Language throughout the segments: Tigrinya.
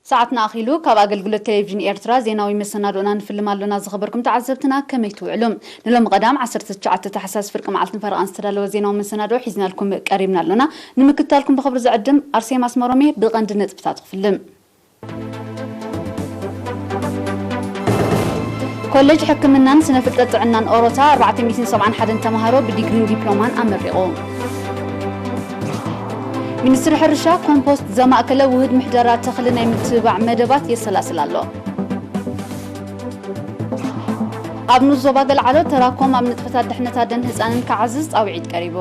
ሰዓትና ኣኺሉ። ካብ ኣገልግሎት ቴሌቪዥን ኤርትራ ዜናዊ መሰናዶና ንፍልም ኣሎና። ዝኸበርኩም ተዓዘብትና፣ ከመይ ትውዕሉ? ንሎሚ ቀዳም ዓሰርተ ትሽዓተ ታሕሳስ ፍርቂ መዓልትን ፈረቓን ዝተዳለወ ዜናዊ መሰናዶ ሒዝናልኩም ቀሪብና ኣሎና። ንምክትታልኩም ብኽብሪ ዝዕድም ኣርሴማ ኣስመሮም እየ። ብቐንዲ ነጥብታት ክፍልም። ኮሌጅ ሕክምናን ስነ ፍልጠት ጥዕናን ኦሮታ ኣርባዕተ ሚእትን ሰብዓን ሓደን ተምሃሮ ብዲግሪን ዲፕሎማን ኣመሪቑ። ሚኒስትሪ ሕርሻ ኮምፖስት ዘማእከለ ውህድ ምሕደራ ተኽሊ ናይ ምትብባዕ መደባት የሰላስል ኣሎ። ኣብ ንኡስ ዞባ ገልዓሎ ተራኮም ኣብ ንጥፈታት ድሕነት ኣደን ህጻንን ክዓዝዝ ጻውዒት ቀሪቡ።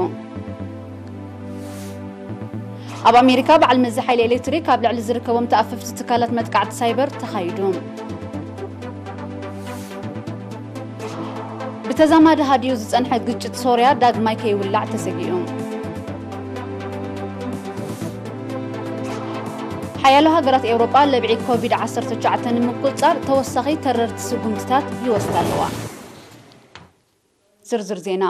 ኣብ ኣሜሪካ በዓል መዚ ሓይሊ ኤሌክትሪክ ኣብ ልዕሊ ዝርከቦም ተኣፈፍቲ ትካላት መጥቃዕቲ ሳይበር ተኻይዱ። ብተዛማዲ ሃዲኡ ዝጸንሐ ግጭት ሶርያ ዳግማይ ከይውላዕ ተሰጊኡ። ሓያሎ ሃገራት ኤውሮጳ ለብዒ ኮቪድ ዓሰርተ ትሽዓተ ንምቁጽጻር ተወሳኺ ተረርቲ ስጉምትታት ይወስዳ ኣለዋ። ዝርዝር ዜና።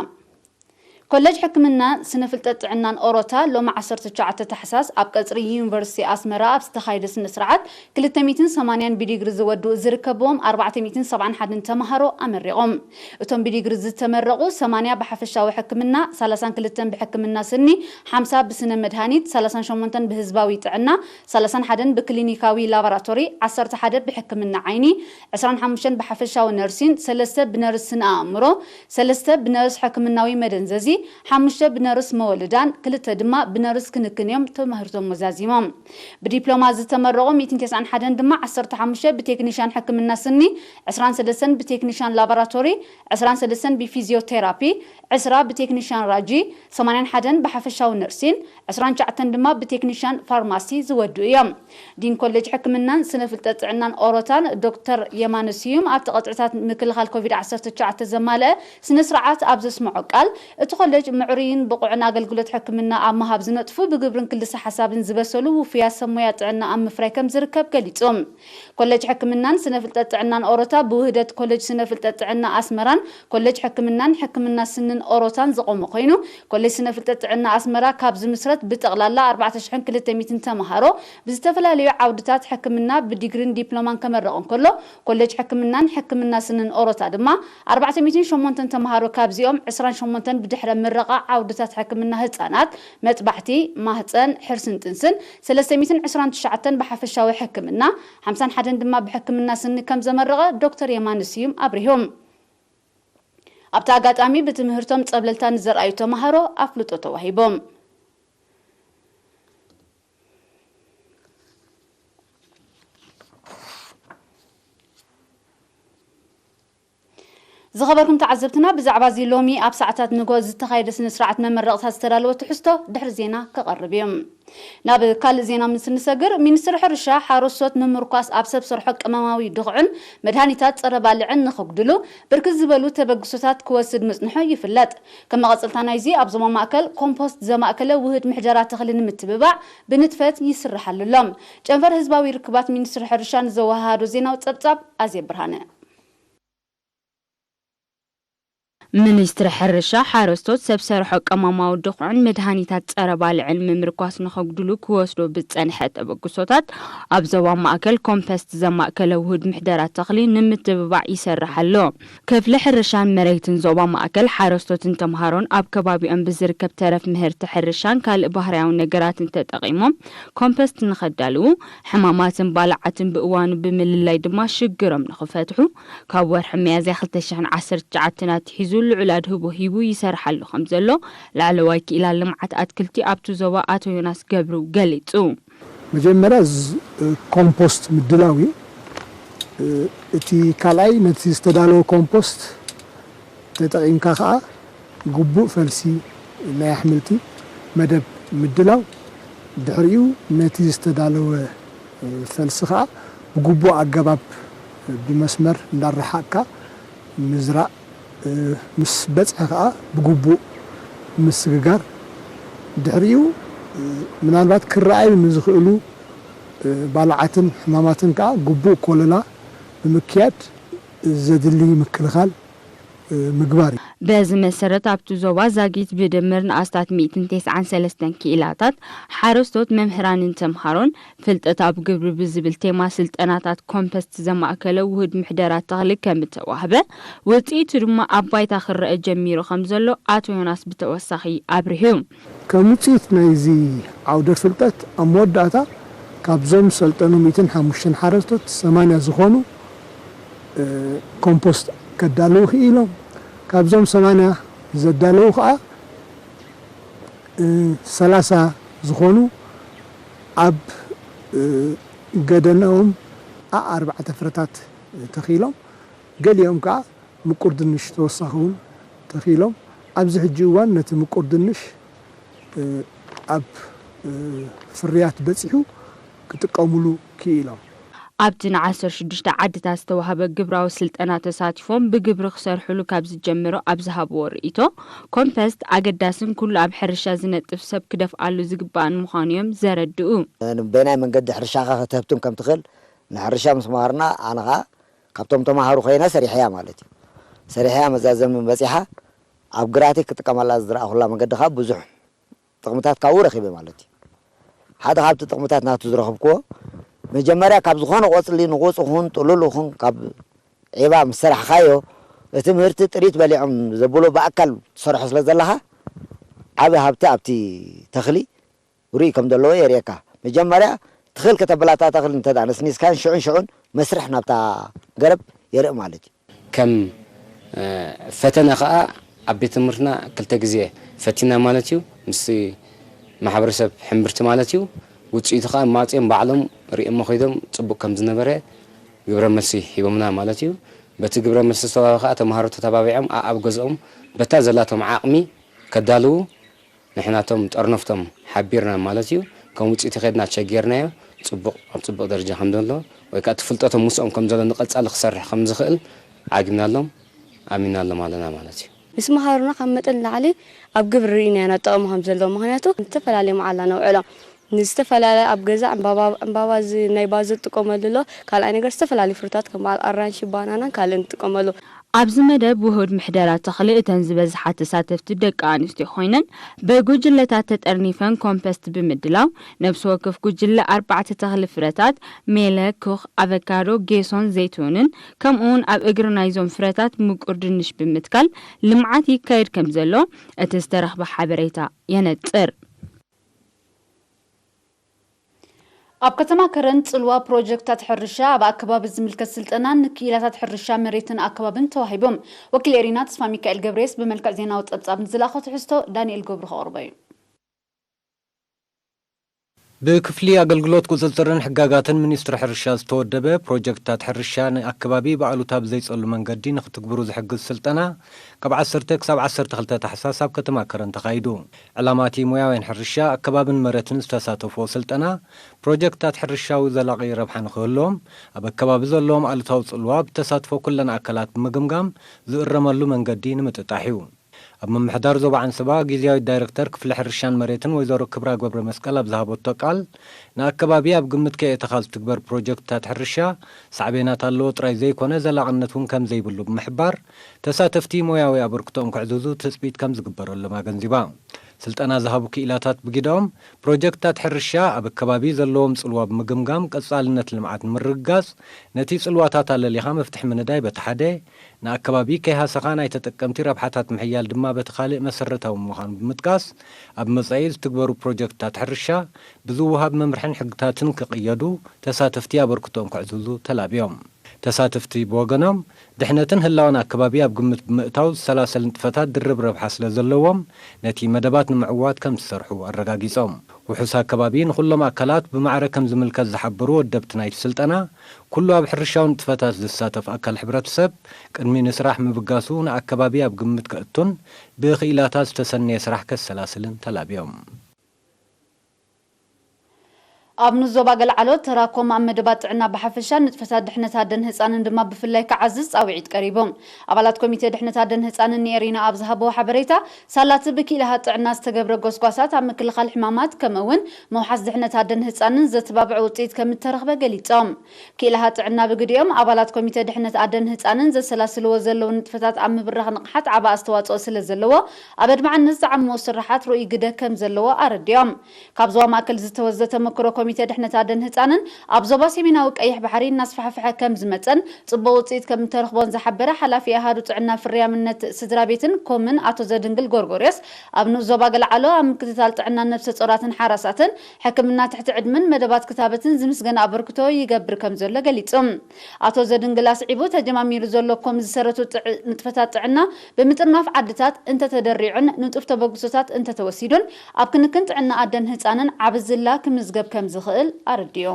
ኮሌጅ ሕክምና ስነ ፍልጠት ጥዕናን ኦሮታ ሎሚ ዓሰርተ ትሽዓተ ታሕሳስ ኣብ ቀጽሪ ዩኒቨርሲቲ ኣስመራ ኣብ ዝተኻየደ ስነ ስርዓት ክልተ ሚእትን ሰማንያን ብዲግሪ ዝወድኡ ዝርከብዎም ኣርባዕተ ሚእትን ሰብዓን ሓደን ተምሃሮ ኣመሪቖም። እቶም ብዲግሪ ዝተመረቑ ሰማንያ ብሓፈሻዊ ሕክምና፣ ሰላሳን ክልተን ብሕክምና ስኒ፣ ሓምሳ ብስነ መድሃኒት፣ ሰላሳን ሸሞንተን ብህዝባዊ ጥዕና፣ ሰላሳን ሓደን ብክሊኒካዊ ላቦራቶሪ፣ ዓሰርተ ሓደ ብሕክምና ዓይኒ፣ ዕስራን ሓሙሽተን ብሓፈሻዊ ነርሲን፣ ሰለስተ ብነርስ ስነ ኣእምሮ፣ ሰለስተ ብነርስ ሕክምናዊ መደንዘዚ፣ ሓሙሽተ ብነርስ መወልዳን፣ ክልተ ድማ ብነርስ ክንክን እዮም ተማህርቶም ወዛዚሞም። ብዲፕሎማ ዝተመረቑ ሚእትን ተስዓን ሓደን ድማ ዓሰርተ ሓሙሽተ ብቴክኒሻን ሕክምና ስኒ፣ ዕስራን ሰለስተን ብቴክኒሻን ላቦራቶሪ፣ ዕስራን ሰለስተን ብፊዚዮቴራፒ፣ ዕስራ ብቴክኒሻን ራጂ፣ ሰማንያን ሓደን ብሓፈሻዊ ነርሲን፣ ዕስራን ትሽዓተን ድማ ብቴክኒሻን ፋርማሲ ዝወድኡ እዮም። ዲን ኮሌጅ ሕክምናን ስነ ፍልጠት ጥዕናን ኦሮታን ዶክተር የማነ ስዩም ኣብቲ ቀጽርታት ምክልኻል ኮቪድ ዓሰርተ ትሽዓተ ዘማልአ ስነ ስርዓት ኣብ ዘስምዖ ቃል፣ እቲ ኮሌጅ ምዕሩይን ብቑዕን ኣገልግሎት ሕክምና ኣብ ምሃብ ዝነጥፉ ብግብርን ክልሰ ሓሳብን ዝበሰሉ ውፉያት ሰብ ሞያ ጥዕና ኣብ ምፍራይ ከም ዝርከብ ገሊጹ። ኮሌጅ ሕክምናን ስነ ፍልጠት ጥዕናን ኦሮታ ብውህደት ኮሌጅ ስነ ፍልጠት ጥዕና ኣስመራን ኮሌጅ ሕክምናን ሕክምና ስንን ኦሮታን ዝቖመ ኮይኑ፣ ኮሌጅ ስነ ፍልጠት ጥዕና ኣስመራ ካብ ዝምስረት ብጠቕላላ ኣርባዕተ ሽሕን ክልተ ሚእትን ተምሃሮ ብዝተፈላለዩ ዓውድታት ሕክምና ብዲግሪን ዲፕሎማን ከመርቕ እንከሎ፣ ኮሌጅ ሕክምናን ሕክምና ስንን ኦሮታ ድማ ኣርባዕተ ሚእትን ሸሞንተን ተምሃሮ ካብዚኦም ዕስራን ሸሞንተን ብድሕረ ምረቓ ዓውድታት ሕክምና ህጻናት፣ መጥባሕቲ፣ ማህጸን፣ ሕርስን ጥንስን፣ ሰለስተ ሚእትን ዕስራን ትሽዓተን ብሓፈሻዊ ሕክምና፣ ሓምሳን ሓደን ድማ ብሕክምና ስኒ ከም ዘመረቐ ዶክተር የማነ ስዩም ኣብሪሆም። ኣብቲ ኣጋጣሚ ብትምህርቶም ጸብለልታ ንዘርኣዩ ተምሃሮ ኣፍልጦ ተዋሂቦም። ዝኸበርኩም ተዓዘብትና፣ ብዛዕባ እዚ ሎሚ ኣብ ሰዓታት ንግሆ ዝተኻየደ ስነ ስርዓት መመረቕታት ዝተዳለወ ትሕዝቶ ድሕሪ ዜና ክቐርብ እዩ። ናብ ካልእ ዜና ምስ እንሰግር፣ ሚኒስትሪ ሕርሻ ሓረስቶት ምምርኳስ ኣብ ሰብ ሰርሖ ቅመማዊ ድኹዕን መድሃኒታት ጸረ ባልዕን ንኸጉድሉ ብርክት ዝበሉ ተበግሶታት ክወስድ ምጽንሑ ይፍለጥ። ከም መቐጸልታ ናይዚ፣ ኣብ ዞባ ማእከል ኮምፖስት ዘማእከለ ውህድ ምሕደራ ተኽሊ ንምትብባዕ ብንጥፈት ይስርሓሉ ኣሎ። ጨንፈር ህዝባዊ ርክባት ሚኒስትሪ ሕርሻ ንዘወሃሃዶ ዜናዊ ጸብጻብ ኣዜብ ብርሃነ። ሚኒስትሪ ሕርሻ፣ ሓረስቶት፣ ሰብ ሰርሖ ቀመማዊ ድኹዕን መድሃኒታት ጸረ ባልዕን ምምርኳስ ንኸጉድሉ ክወስዶ ብዝጸንሐ ተበግሶታት፣ ኣብ ዞባ ማእከል ኮምፐስት ዘማእከለ ውሁድ ምሕደራ ተኽሊ ንምትብባዕ ይሰርሕ ኣሎ። ክፍሊ ሕርሻን መሬትን ዞባ ማእከል፣ ሓረስቶትን ተምሃሮን ኣብ ከባቢኦም ብዝርከብ ተረፍ ምህርቲ ሕርሻን ካልእ ባህርያዊ ነገራትን ተጠቒሞም ኮምፐስት ንኸዳልዉ፣ ሕማማትን ባልዓትን ብእዋኑ ብምልላይ ድማ ሽግሮም ንኽፈትሑ፣ ካብ ወርሒ ሚያዝያ ክልተ ሽሕን ዓሰርተ ትሽዓተን ኣትሒዙ ልዑል ኣድህቦ ሂቡ ይሰርሓሉ ከም ዘሎ ላዕለዋይ ክኢላ ልምዓት ኣትክልቲ ኣብቲ ዞባ ኣቶ ዮናስ ገብሩ ገሊጹ። መጀመርያ ኮምፖስት ምድላው እዩ። እቲ ካልኣይ ነቲ ዝተዳለወ ኮምፖስት ተጠቒምካ ከኣ ግቡእ ፈልሲ ናይ ኣሕምልቲ መደብ ምድላው፣ ድሕሪኡ ነቲ ዝተዳለወ ፈልሲ ከኣ ብግቡእ ኣገባብ ብመስመር እንዳረሓቕካ ምዝራእ፣ ምስ በጽሐ ከኣ ብግቡእ ምስግጋር፣ ድሕሪኡ ምናልባት ክረኣዩ ንዝኽእሉ ባልዓትን ሕማማትን ከኣ ግቡእ ኮለላ ብምክያድ ዘድሊ ምክልኻል ምግባር እዩ። በዚ መሰረት ኣብቲ ዞባ ዛጊት ብድምር ንኣስታት ሚእትን ተስዓን ሰለስተን ክኢላታት ሓረስቶት፣ መምህራንን ተምሃሮን ፍልጠት ኣብ ግብሪ ብዝብል ቴማ ስልጠናታት ኮምፐስት ዘማእከለ ውሁድ ምሕደራ ተኽሊ ከም እተዋህበ፣ ውፅኢቱ ድማ ኣብ ባይታ ክረአ ጀሚሩ ከም ዘሎ ኣቶ ዮናስ ብተወሳኺ ኣብሪሁ። ከም ውፅኢት ናይዚ ዓውደ ፍልጠት ኣብ መወዳእታ ካብዞም ሰልጠኑ ሚእትን ሓሙሽተን ሓረስቶት ሰማንያ ዝኾኑ ኮምፖስት ከዳልዉ ክኢሎም። ካብዞም ሰማንያ ዘዳለዉ ከዓ ሰላሳ ዝኾኑ ኣብ ገደነኦም ኣርባዕተ ፍረታት ተኺሎም፣ ገሊኦም ከዓ ምቁር ድንሽ ተወሳኺ እውን ተኺሎም። ኣብዚ ሕጂ እዋን ነቲ ምቁር ድንሽ ኣብ ፍርያት በፂሑ ክጥቀሙሉ ክኢሎም። ኣብቲ ን ዓሰርተ ሽዱሽተ ዓድታት ዝተዋህበ ግብራዊ ስልጠና ተሳቲፎም ብግብሪ ክሰርሕሉ ካብ ዝጀመሩ ኣብ ዝሃብዎ ርእይቶ፣ ኮምፐስት ኣገዳስን ኩሉ ኣብ ሕርሻ ዝነጥፍ ሰብ ክደፍኣሉ ዝግባእን ምዃኑ እዮም ዘረድኡ። በየናይ መንገዲ ሕርሻኻ ከተህብትም ከም ትኽእል ንሕርሻ ምስ መሃርና ኣነ ኸዓ ካብቶም ተማሃሩ ኮይነ ሰሪሐያ ማለት እዩ። ሰሪሐያ መዛዘሚ በፂሓ ኣብ ግራተይ ክጥቀመላ ዝረኣኹላ መንገዲ ኸዓ ብዙሕ ጥቕምታት ካብኡ ረኺበ ማለት እዩ። ሓደ ካብቲ ጥቕምታት ናቱ ዝረኸብክዎ መጀመርያ ካብ ዝኾነ ቆፅሊ ንቑፅ ኹን ጥሉል ኹን ካብ ዒባ ምስ ሰራሕኻዮ እቲ ምህርቲ ጥሪት በሊዖም ዘብሎ ብኣካል ትሰርሖ ስለ ዘለኻ ዓቢ ሃብቲ ኣብቲ ተኽሊ ርኡይ ከም ዘለዎ የርእየካ። መጀመርያ ትኽል ከተብላ እታ ተኽሊ እንተ ነስኒስካን ሽዑን ሽዑን መስርሕ ናብታ ገረብ የርኢ ማለት እዩ። ከም ፈተነ ከኣ ኣብ ቤት ትምህርትና ክልተ ግዜ ፈቲና ማለት እዩ። ምስ ማሕበረሰብ ሕምብርቲ ማለት እዩ። ውፅኢቱ ከኣ ማፅዮም ባዕሎም ሪኦሞ ከይዶም ፅቡቕ ከም ዝነበረ ግብረ መልሲ ሂቦምና ማለት እዩ። በቲ ግብረ መልሲ ዝተዋህበ ከኣ ተምሃሮ ተተባቢዖም ኣኣብ ገዝኦም በታ ዘላቶም ዓቕሚ ከዳልዉ ንሕናቶም ጠርነፍቶም ሓቢርና ማለት እዩ። ከም ውፅኢቱ ከድና ቸጌርናዮ ፅቡቕ ኣብ ፅቡቕ ደረጃ ከም ዘሎ ወይ ከዓ እቲ ፍልጠቶም ምስኦም ከም ዘሎ ንቐፃሊ ክሰርሕ ከም ዝኽእል ዓጊብናሎም ኣሚናሎም ኣለና ማለት እዩ። ምስ መሃሩና ካብ መጠን ንላዕሊ ኣብ ግብሪ ርኢናዮ ኢና ጥቕሚ ከም ዘለዎ። ምኽንያቱ ንዝተፈላለየ መዓላ ነውዕሎም። ንዝተፈላለየ ኣብ ገዛ ዕምባባ ዕምባባ እዚ ናይ ባዞ ትጥቀመሉ ኣሎ። ካልኣይ ነገር ዝተፈላለዩ ፍሩታት ከም በዓል ኣራንሺ፣ ባናናን ካልእን ትጥቀመሉ። ኣብዚ መደብ ውሁድ ምሕደራ ተኽሊ እተን ዝበዝሓ ተሳተፍቲ ደቂ ኣንስትዮ ኮይነን ብጉጅለታት ተጠርኒፈን ኮምፐስት ብምድላው ነብሲ ወከፍ ጉጅለ ኣርባዕተ ተኽሊ ፍረታት፣ ሜለ፣ ኩኽ፣ ኣቨካዶ፣ ጌሶን ዘይትሁንን ከምኡውን ኣብ እግሪ ናይዞም ፍረታት ምቁር ድንሽ ብምትካል ልምዓት ይካየድ ከም ዘሎ እቲ ዝተረኽበ ሓበሬታ የነጽር። ኣብ ከተማ ከረን ጽልዋ ፕሮጀክታት ሕርሻ ኣብ ኣከባቢ ዝምልከት ስልጠናን ንክኢላታት ሕርሻ መሬትን ኣከባብን ተዋሂቦም። ወኪል ኤሪና ተስፋ ሚካኤል ገብረየስ ብመልክዕ ዜናዊ ጸብጻብ ንዝለኣኾ ትሕዝቶ ዳንኤል ገብሩ ከቕርቦ እዩ። ብክፍሊ ኣገልግሎት ቁጽጽርን ሕጋጋትን ሚኒስትሪ ሕርሻ ዝተወደበ ፕሮጀክትታት ሕርሻ ንኣከባቢ ብኣሉታ ብዘይጸሉ መንገዲ ንክትግብሩ ዝሕግዝ ስልጠና ካብ ዓሰርተ ክሳብ ዓሰርተ ክልተ ታሕሳስ ኣብ ከተማ ከረን ተኻይዱ። ዕላማ እቲ ሞያውያን ሕርሻ ኣከባብን መረትን ዝተሳተፍዎ ስልጠና፣ ፕሮጀክትታት ሕርሻዊ ዘላቒ ረብሓ ንኽህልዎም፣ ኣብ ኣከባቢ ዘለዎም ኣሉታዊ ጽልዋ ብተሳትፎ ኩለን ኣካላት ብምግምጋም ዝእረመሉ መንገዲ ንምጥጣሕ እዩ። ኣብ ምምሕዳር ዞባ ዓንሰባ ግዝያዊት ዳይረክተር ክፍሊ ሕርሻን መሬትን ወይዘሮ ክብራ ገብረመስቀል ኣብ ዝሃበቶ ቃል፣ ንኣከባቢ ኣብ ግምት ከየእተኻ ዝትግበር ፕሮጀክትታት ሕርሻ ሳዕቤናት ኣለዎ ጥራይ ዘይኮነ ዘላቕነት እውን ከም ዘይብሉ ብምሕባር፣ ተሳተፍቲ ሞያዊ ኣበርክቶኦም ከዕዝዙ ትጽቢት ከም ዝግበረሎም ኣገንዚባ። ስልጠና ዝሃቡ ክኢላታት ብግደኦም፣ ፕሮጀክትታት ሕርሻ ኣብ ኣከባቢ ዘለዎም ጽልዋ ብምግምጋም ቀጻልነት ልምዓት ንምርግጋጽ፣ ነቲ ጽልዋታት ኣለሊኻ መፍትሒ ምንዳይ በቲ ሓደ፣ ንኣከባቢ ከይሃሰኻ ናይ ተጠቀምቲ ረብሓታት ምሕያል ድማ በቲ ካልእ መሰረታዊ ምዃኑ ብምጥቃስ፣ ኣብ መጻኢ ዝትግበሩ ፕሮጀክትታት ሕርሻ ብዝወሃብ መምርሕን ሕግታትን ክቕየዱ ተሳተፍቲ ኣበርክቶኦም ከዕዝዙ ተላብዮም። ተሳተፍቲ ብወገኖም፣ ድሕነትን ህላወን ኣከባቢ ኣብ ግምት ብምእታው ዝሰላሰል ንጥፈታት ድርብ ረብሓ ስለ ዘለዎም፣ ነቲ መደባት ንምዕዋት ከም ዝሰርሑ ኣረጋጊጾም። ውሑስ ኣከባቢ ንኹሎም ኣካላት ብማዕረ ከም ዝምልከት ዝሓበሩ ወደብቲ ናይቲ ስልጠና፣ ኩሉ ኣብ ሕርሻዊ ንጥፈታት ዝሳተፍ ኣካል ሕብረተሰብ፣ ቅድሚ ንስራሕ ምብጋሱ ንኣከባቢ ኣብ ግምት ከእቱን ብኽኢላታት ዝተሰነየ ስራሕ ከሰላስልን ተላብዮም። ኣብ ንዞባ ገልዓሎ ተራኮም ኣብ መደባት ጥዕና ብሓፈሻ ንጥፈታት ድሕነት ኣደን ህፃንን ድማ ብፍላይ ክዓዝዝ ፃውዒት ቀሪቡ። ኣባላት ኮሚቴ ድሕነት ኣደን ህፃንን ንኤሪና ኣብ ዝሃብዎ ሓበሬታ፣ ሳላቲ ብክኢላታት ጥዕና ዝተገብረ ጎስጓሳት ኣብ ምክልኻል ሕማማት ከምኡ እውን ምውሓስ ድሕነት ኣደን ህፃንን ዘተባብዑ ውፅኢት ከም እተረኽበ ገሊፆም። ክኢላታት ጥዕና ብግዲኦም ኣባላት ኮሚቴ ድሕነት ኣደን ህፃንን ዘሰላስልዎ ዘለዉ ንጥፈታት ኣብ ምብራኽ ንቕሓት ዓቢ ኣስተዋፅኦ ስለ ዘለዎ ኣብ ኣድማዕነት ዝዓምዎ ስራሓት ርኡይ ግደ ከም ዘለዎ ኣረዲኦም። ካብ ዞባ ማእከል ዝተወስደ ተመክሮ ኮሚቴ ድሕነት ኣደን ህፃንን ኣብ ዞባ ሰሜናዊ ቀይሕ ባሕሪ እናስፋሕፍሐ ከም ዝመፀን ፅቡቕ ውፅኢት ከም እተረኽቦን ዝሓበረ ሓላፊ ኣሃዱ ጥዕና ፍርያምነት ስድራ ቤትን ኮምን ኣቶ ዘድንግል ጎርጎርዮስ፣ ኣብ ንኡስ ዞባ ገልዓሎ ኣብ ምክትታል ጥዕና ነብሰ ጾራትን ሓራሳትን፣ ሕክምና ትሕቲ ዕድመን መደባት ክታበትን ዝምስገን ኣበርክቶ ይገብር ከም ዘሎ ገሊጹ። ኣቶ ዘድንግል ኣስዒቡ፣ ተጀማሚሩ ዘሎ ኮም ዝሰረቱ ጥዕ-፣ ንጥፈታት ጥዕና ብምጥርናፍ ዓድታት እንተተደሪዑን ንጡፍ ተበግሶታት እንተተወሲዱን፣ ኣብ ክንክን ጥዕና ኣደን ህጻንን ዓቢ ዝላ ክምዝገብ ከም ዝኽእል ኣረዲኡ።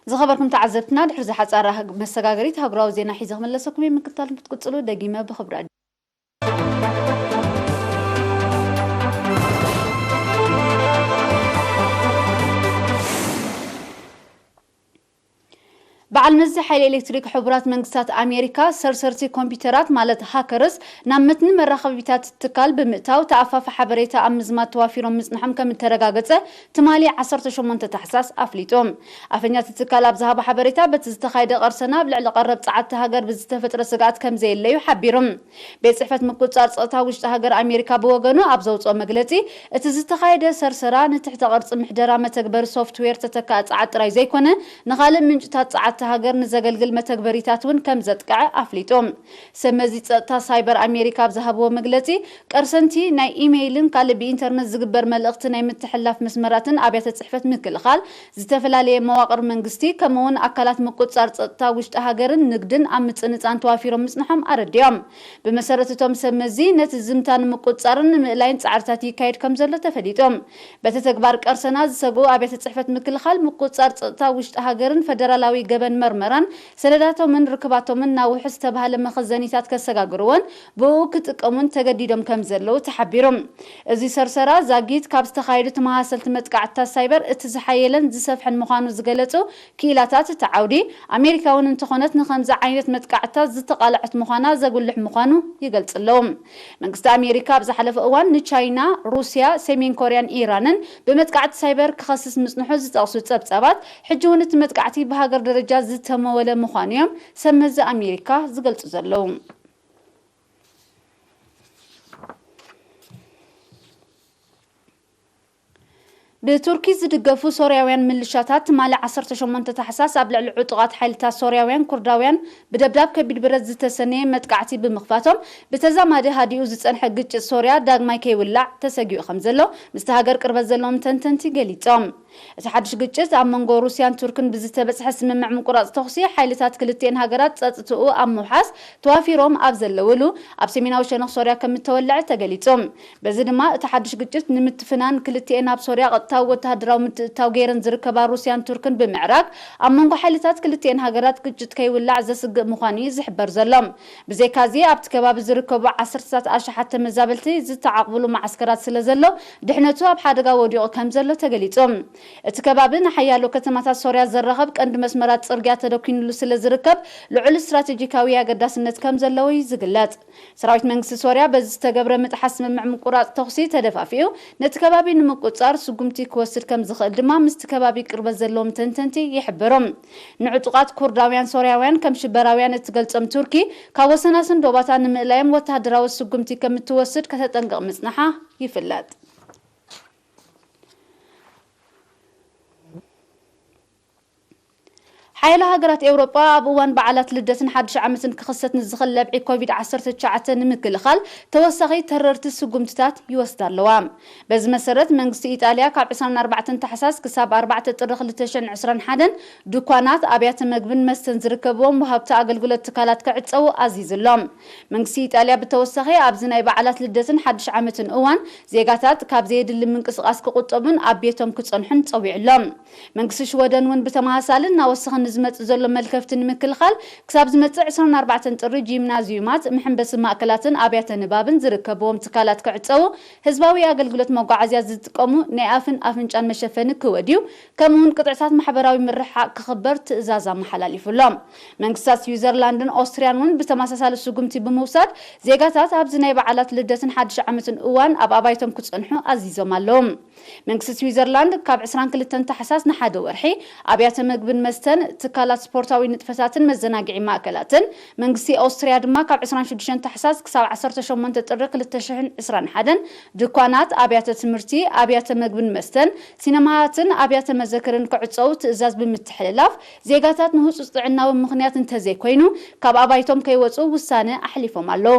ዝኸበርኩም ተዓዘብትና፣ ድሕሪ ዝሓጻራ መሰጋገሪት ሃገራዊ ዜና ሒዘ ክምለሰኩም እየ። ምክትታል ክትቅጽሉ ደጊመ ብኽብሪ በዓል መዚ ሓይሊ ኤሌክትሪክ ሕቡራት መንግስታት ኣሜሪካ፣ ሰርሰርቲ ኮምፒውተራት ማለት ሃከርስ ናብ መትኒ መራኸቢታት ትካል ብምእታው፣ ተኣፋፊ ሓበሬታ ኣብ ምዝማት ተዋፊሮም ምጽንሖም ከም እተረጋገጸ ትማሊ ዓሰርተ ሸሞንተ ታሕሳስ ኣፍሊጡ። ኣፈኛ እቲ ትካል ኣብ ዝሃቦ ሓበሬታ፣ በቲ ዝተኻየደ ቀርሰና ኣብ ልዕሊ ቀረብ ጸዓቲ ሃገር ብዝተፈጥረ ስግኣት ከም ዘየለዩ ሓቢሩ። ቤት ጽሕፈት ምቁጽጻር ጸጥታ ውሽጢ ሃገር ኣሜሪካ ብወገኑ ኣብ ዘውጽኦ መግለጺ፣ እቲ ዝተኻየደ ሰርሰራ ንትሕተ ቅርጺ ምሕደራ መተግበሪ ሶፍትዌር ተተካኢ ጸዓት ጥራይ ዘይኮነ፣ ንኻልእ ምንጭታት ጸዓት ሃገር ንዘገልግል መተግበሪታት እውን ከም ዘጥቅዐ ኣፍሊጡ። ሰብ መዚ ጸጥታ ሳይበር ኣሜሪካ ኣብ ዝሃብዎ መግለጺ፣ ቀርሰንቲ ናይ ኢሜይልን ካልእ ብኢንተርነት ዝግበር መልእኽቲ ናይ ምትሕልላፍ መስመራትን ኣብያተ ጽሕፈት ምክልኻል፣ ዝተፈላለየ መዋቕር መንግስቲ፣ ከምኡ'ውን ኣካላት ምቁጽጻር ጸጥታ ውሽጢ ሃገርን ንግድን ኣብ ምጽንጻን ተዋፊሮም ምጽንሖም ኣረዲኦም። ብመሰረት እቶም ሰብ መዚ፣ ነቲ ዝምታ ንምቁጽጻርን ንምእላይን ጻዕርታት ይካየድ ከም ዘሎ ተፈሊጡ። በቲ ተግባር ቀርሰና ዝሰግኡ ኣብያተ ጽሕፈት ምክልኻል ምቁጽጻር ጸጥታ ውሽጢ ሃገርን ፈደራላዊ ገበን መርመራን ሰነዳቶምን ርክባቶምን ናብ ውሑስ ዝተባህለ መኸዘኒታት ከሰጋግርዎን ብኡ ክጥቀሙን ተገዲዶም ከም ዘለዉ ተሓቢሩ። እዚ ሰርሰራ ዛጊት ካብ ዝተኻየዱ ተመሳሰልቲ መጥቃዕትታት ሳይበር እቲ ዝሓየለን ዝሰፍሐን ምዃኑ ዝገለጹ ክኢላታት፣ እቲ ዓውዲ ኣሜሪካ እውን እንተኾነት ንኸምዚ ዓይነት መጥቃዕትታት ዝተቓልዐት ምዃና ዘጉልሕ ምዃኑ ይገልጹ ኣለዉ። መንግስቲ ኣሜሪካ ኣብ ዝሓለፈ እዋን ንቻይና፣ ሩስያ፣ ሰሜን ኮርያን ኢራንን ብመጥቃዕቲ ሳይበር ክኸስስ ምጽንሑ ዝጠቕሱ ጸብጻባት፣ ሕጂ እውን እቲ መጥቃዕቲ ብሃገር ደረጃ ዝተመወለ ምዃኑ እዮም ሰብ መዚ ኣሜሪካ ዝገልጹ ዘለዉ። ብቱርኪ ዝድገፉ ሶርያውያን ምልሻታት ትማሊ ዓሰርተ ሸሞንተ ታሕሳስ ኣብ ልዕሊ ዕጡቓት ሓይልታት ሶርያውያን ኩርዳውያን ብደብዳብ ከቢድ ብረት ዝተሰነየ መጥቃዕቲ ብምኽፋቶም፣ ብተዛማዲ ሃዲኡ ዝጸንሐ ግጭት ሶርያ ዳግማይ ከይውላዕ ተሰጊኡ ከም ዘሎ ምስቲ ሃገር ቅርበት ዘለዎም ተንተንቲ ገሊጾም። እቲ ሓድሽ ግጭት ኣብ መንጎ ሩስያን ቱርክን ብዝተበጽሐ ስምምዕ ምቁራጽ ተኹሲ ሓይልታት ክልቲኤን ሃገራት ጸጥትኡ ኣብ ምውሓስ ተዋፊሮም ኣብ ዘለውሉ ኣብ ሰሜናዊ ሸነኽ ሶርያ ከም እተወልዐ ተገሊጹ። በዚ ድማ እቲ ሓድሽ ግጭት ንምትፍናን ክልቲኤን ኣብ ሶርያ ቀጥታዊ ወተሃደራዊ ምትእትታው ገይረን ዝርከባ ሩስያን ቱርክን ብምዕራግ ኣብ መንጎ ሓይልታት ክልቲኤን ሃገራት ግጭት ከይውላዕ ዘስግእ ምዃኑ እዩ ዝሕበር ዘሎ። ብዘይካዚ ኣብቲ ከባቢ ዝርከቡ ዓሰርተታት ኣሽሓት ተመዛበልቲ ዝተዓቕብሉ መዓስከራት ስለ ዘሎ ድሕነቱ ኣብ ሓደጋ ወዲቑ ከም ዘሎ ተገሊጹ። እቲ ከባቢ ንሓያሎ ከተማታት ሶርያ ዘራኸብ ቀንዲ መስመራት ጽርግያ ተደኲንሉ ስለ ዝርከብ ልዑል ስትራቴጂካዊ ኣገዳስነት ከም ዘለዎ እዩ ዝግለጽ። ሰራዊት መንግስቲ ሶርያ በዚ ዝተገብረ ምጥሓስ ስምምዕ ምቁራጽ ተኹሲ ተደፋፊኡ ነቲ ከባቢ ንምቁጽጻር ስጉምቲ ክወስድ ከም ዝኽእል ድማ ምስቲ ከባቢ ቅርበት ዘለዎም ተንተንቲ ይሕብሩ። ንዕጡቓት ኩርዳውያን ሶርያውያን ከም ሽበራውያን እትገልጾም ቱርኪ፣ ካብ ወሰናስን ዶባታ ንምእላዮም ወተሃደራዊ ስጉምቲ ከም እትወስድ ከተጠንቅቕ ምጽንሓ ይፍለጥ። ሓያሎ ሃገራት ኤውሮጳ ኣብ እዋን በዓላት ልደትን ሓድሽ ዓመትን ክኽሰት ንዝኽእል ለብዒ ኮቪድ ዓሰርተ ትሽዓተ ንምክልኻል ተወሳኺ ተረርቲ ስጉምትታት ይወስዳ ኣለዋ። በዚ መሰረት፣ መንግስቲ ኢጣልያ ካብ ዕስራን ኣርባዕተን ታሕሳስ ክሳብ ኣርባዕተ ጥሪ ክልተ ሽሕን ዕስራን ሓደን ድኳናት፣ ኣብያተ መግብን መስተን ዝርከብዎም ወሃብቲ ኣገልግሎት ትካላት ክዕጸዉ ኣዚዙ ኣሎ። መንግስቲ ኢጣልያ ብተወሳኺ ኣብዚ ናይ በዓላት ልደትን ሓድሽ ዓመትን እዋን ዜጋታት ካብ ዘየድሊ ምንቅስቓስ ክቑጠቡን ኣብ ቤቶም ክጸንሑን ጸዊዑ ኣሎ። መንግስቲ ሽወደን እውን ብተመሳሳሊ እናወሰኸ ንዝመጽእ ዘሎ መልከፍቲ ንምክልኻል ክሳብ ዝመጽእ ዕስራን ኣርባዕተን ጥሪ ጂምናዝዩማት፣ መሐንበሲ ማእከላትን ኣብያተ ንባብን ዝርከብዎም ትካላት ክዕጸዉ፣ ህዝባዊ ኣገልግሎት መጓዓዝያ ዝጥቀሙ ናይ ኣፍን ኣፍንጫን መሸፈኒ ክወድዩ፣ ከምኡውን ቅጥዕታት ማሕበራዊ ምርሕሓቕ ክኽበር ትእዛዝ ኣመሓላሊፉ ኣሎ። መንግስታት ስዊዘርላንድን ኦስትርያን እውን ብተመሳሳሊ ስጉምቲ ብምውሳድ ዜጋታት ኣብዚ ናይ በዓላት ልደትን ሓድሽ ዓመትን እዋን ኣብ ኣባይቶም ክጸንሑ ኣዚዞም ኣለዉ። መንግስቲ ስዊዘርላንድ ካብ ዕስራን ክልተን ታሕሳስ ንሓደ ወርሒ ኣብያተ መግብን መስተን፣ ትካላት ስፖርታዊ ንጥፈታትን መዘናግዒ ማእከላትን፣ መንግስቲ ኦስትርያ ድማ ካብ ዕስራን ሽዱሽተን ታሕሳስ ክሳብ ዓሰርተ ሸሞንተ ጥሪ ክልተ ሽሕን ዕስራን ሓደን ድኳናት፣ ኣብያተ ትምህርቲ፣ ኣብያተ መግብን መስተን፣ ሲነማታትን ኣብያተ መዘክርን ክዕጸዉ ትእዛዝ ብምትሕልላፍ፣ ዜጋታት ንህጹጽ ጥዕናዊ ምኽንያት እንተዘይኮይኑ ካብ ኣባይቶም ከይወጹ ውሳነ ኣሕሊፎም ኣለዉ።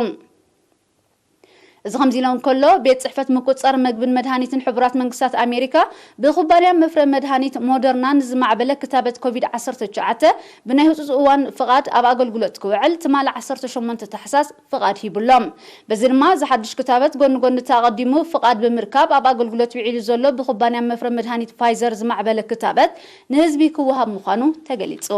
እዚ ከምዚ ኢሉ እንከሎ፣ ቤት ጽሕፈት ምቁጽጻር መግብን መድሃኒትን ሕቡራት መንግስታት ኣሜሪካ ብኩባንያ መፍረ መድሃኒት ሞደርና ንዝማዕበለ ክታበት ኮቪድ ዓሰርተ ትሽዓተ ብናይ ህጹጽ እዋን ፍቓድ ኣብ ኣገልግሎት ክውዕል ትማሊ ዓሰርተ ሸሞንተ ታሕሳስ ፍቓድ ሂቡሎም። በዚ ድማ፣ እዚ ሓድሽ ክታበት ጎኒ ጎኒ እቲ ኣቐዲሙ ፍቓድ ብምርካብ ኣብ ኣገልግሎት ውዒሉ ዘሎ ብኩባንያ መፍረ መድሃኒት ፋይዘር ዝማዕበለ ክታበት ንህዝቢ ክወሃብ ምዃኑ ተገሊጹ።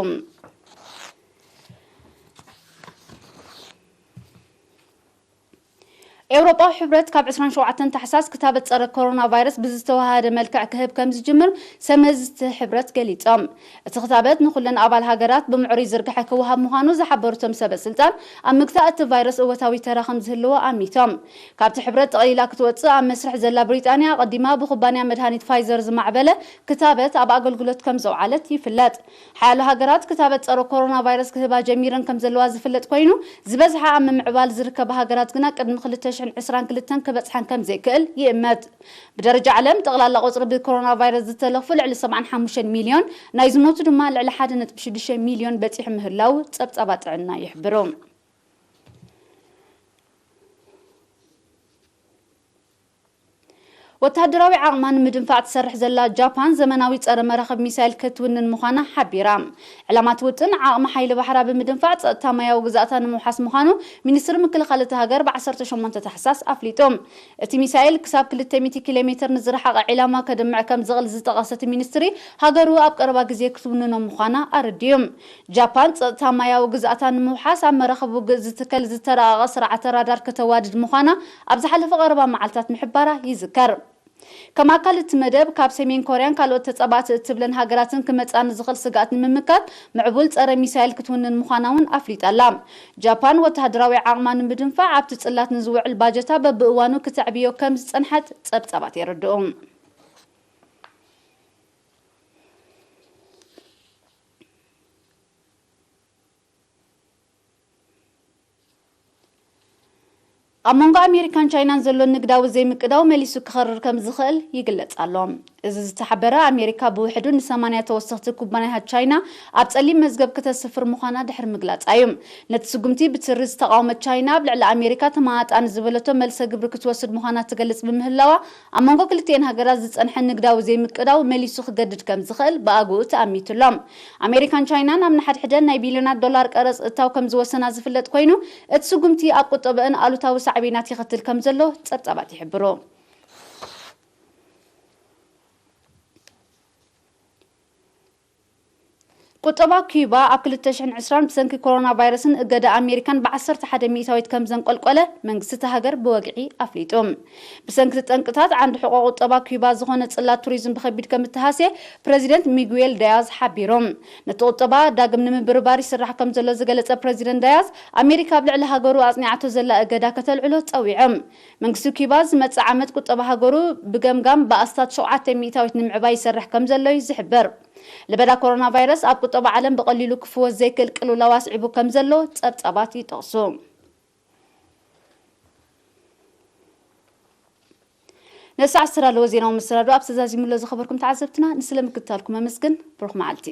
ኤውሮጳዊ ሕብረት ካብ ዕስራን ሸውዓተን ታሕሳስ ክታበት ጸረ ኮሮና ቫይረስ ብዝተዋሃደ መልክዕ ክህብ ከም ዝጅምር ሰመዝቲ ሕብረት ገሊጾም። እቲ ክታበት ንኹለን ኣባል ሃገራት ብምዕሩይ ዝርግሐ ክወሃብ ምዃኑ ዝሓበሩ እቶም ሰበ ስልጣን፣ ኣብ ምግታእ እቲ ቫይረስ እወታዊ ተራ ከም ዝህልዎ ኣሚቶም። ካብቲ ሕብረት ጠቕሊላ ክትወጽእ ኣብ መስርሕ ዘላ ብሪጣንያ፣ ኣቐዲማ ብኩባንያ መድሃኒት ፋይዘር ዝማዕበለ ክታበት ኣብ ኣገልግሎት ከም ዘውዓለት ይፍለጥ። ሓያሎ ሃገራት ክታበት ጸረ ኮሮና ቫይረስ ክህባ ጀሚረን ከም ዘለዋ ዝፍለጥ ኮይኑ፣ ዝበዝሓ ኣብ ምምዕባል ዝርከባ ሃገራት ግና ቅድሚ ክልተ ሽሕን ዕስራን ክልተን ክበጽሓን ከም ዘይክእል ይእመት። ብደረጃ ዓለም፣ ጠቕላላ ቁጽሪ ብኮሮና ቫይረስ ዝተለኽፉ ልዕሊ ሰብዓን ሓሙሽተን ሚልዮን፣ ናይ ዝሞቱ ድማ ልዕሊ ሓደ ነጥቢ ሽዱሽተ ሚልዮን በጺሑ ምህላው ጸብጻባት ጥዕና ይሕብሩ። ወተሃደራዊ ዓቕማ ንምድንፋዕ ትሰርሕ ዘላ ጃፓን፣ ዘመናዊ ጸረ መራኽብ ሚሳይል ክትውንን ምዃና ሓቢራ። ዕላማ እቲ ውጥን፣ ዓቕሚ ሓይሊ ባሕራ ብምድንፋዕ ጸጥታ ማያዊ ግዝኣታ ንምውሓስ ምዃኑ ሚኒስትሪ ምክልኻል እታ ሃገር ብ ዓሰርተ ሸሞንተ ታሕሳስ ኣፍሊጡ። እቲ ሚሳይል ክሳብ ክልተ ሚእቲ ኪሎ ሜትር ንዝረሓቐ ዒላማ ከድምዕ ከም ዝኽእል ዝጠቐሰ እቲ ሚኒስትሪ፣ ሃገሩ ኣብ ቀረባ ግዜ ክትውንኖ ምዃና ኣረዲኡ። ጃፓን፣ ጸጥታ ማያዊ ግዝኣታ ንምውሓስ ኣብ መራኽብ ውግእ ዝትከል ዝተራቐቐ ስርዓተ ራዳር ከተዋድድ ምዃና ኣብ ዝሓለፈ ቀረባ መዓልታት ምሕባራ ይዝከር። ከም ኣካል እቲ መደብ፣ ካብ ሰሜን ኮርያን ካልኦት ተጻባእቲ እትብለን ሃገራትን ክመጽኣ ንዝኽእል ስግኣት ንምምካት፣ ምዕቡል ጸረ ሚሳይል ክትውንን ምዃና እውን ኣፍሊጣ ኣላ። ጃፓን፣ ወተሃደራዊ ዓቕማ ንምድንፋዕ ኣብቲ ጽላት ንዝውዕል ባጀታ በብእዋኑ ክተዕብዮ ከም ዝጸንሐት ጸብጻባት የረድኡ። ኣብ መንጎ ኣሜሪካን ቻይናን ዘሎ ንግዳዊ ዘይምቅዳው መሊሱ ክኸርር ከም ዝኽእል ይግለጽ ኣሎ። እዚ ዝተሓበረ፣ ኣሜሪካ ብውሕዱ ንሰማንያ ተወሰኽቲ ኩባንያታት ቻይና ኣብ ጸሊም መዝገብ ክተስፍር ምዃና ድሕሪ ምግላጻ እዩ። ነቲ ስጉምቲ ብትሪ ዝተቓወመት ቻይና፣ ኣብ ልዕሊ ኣሜሪካ ተመጣጣኒ ዝበለቶ መልሰ ግብሪ ክትወስድ ምዃና ትገልጽ ብምህላዋ፣ ኣብ መንጎ ክልቲኤን ሃገራት ዝጸንሐ ንግዳዊ ዘይምቅዳው መሊሱ ክገድድ ከም ዝኽእል ብኣግኡ ተኣሚቱ ኣሎ። ኣሜሪካን ቻይናን ኣብ ንሓድሕደን ናይ ቢልዮናት ዶላር ቀረጽ እታው ከም ዝወሰና ዝፍለጥ ኮይኑ፣ እቲ ስጉምቲ ኣብ ቁጠበአን ኣሉታዊ ሳዕቤናት የኸትል ከም ዘሎ ጸብጻባት ይሕብሩ። ቁጠባ ኪዩባ ኣብ ክልተ ሽሕን ዕስራን ብሰንኪ ኮሮና ቫይረስን እገዳ ኣሜሪካን ብ ዓሰርተ ሓደ ሚእታዊት ከም ዘንቆልቆለ መንግስቲ እታ ሃገር ብወግዒ ኣፍሊጡ። ብሰንኪ እቲ ጠንቅታት ዓንዲ ሕቖ ቁጠባ ኪዩባ ዝኾነ ጽላት ቱሪዝም ብኸቢድ ከም እተሃስየ ፕረዚደንት ሚጉዌል ዳያዝ ሓቢሩ። ነቲ ቁጠባ ዳግም ንምብርባር ይስራሕ ከም ዘሎ ዝገለጸ ፕረዚደንት ዳያዝ፣ ኣሜሪካ ኣብ ልዕሊ ሃገሩ ኣጽኒዓቶ ዘላ እገዳ ከተልዕሎ ጸዊዑ። መንግስቲ ኪዩባ ዝመጽእ ዓመት ቁጠባ ሃገሩ ብገምጋም ብኣስታት ሸውዓተ ሚእታዊት ንምዕባይ ይሰርሕ ከም ዘሎ እዩ ዝሕበር። ለበዳ ኮሮና ቫይረስ ኣብ ቁጠባ ዓለም ብቐሊሉ ክፍወስ ዘይክእል ቅልውላው ኣስዒቡ ከም ዘሎ ጸብጻባት ይጠቕሱ። ነዚ ሰዓት ዝተዳለወ ዜናዊ መሰናዶ ኣብ ተዛዚሙሎ ዝኸበርኩም ተዓዘብትና ንስለ ምክትታልኩም ኣመስግን። ብሩኽ መዓልቲ።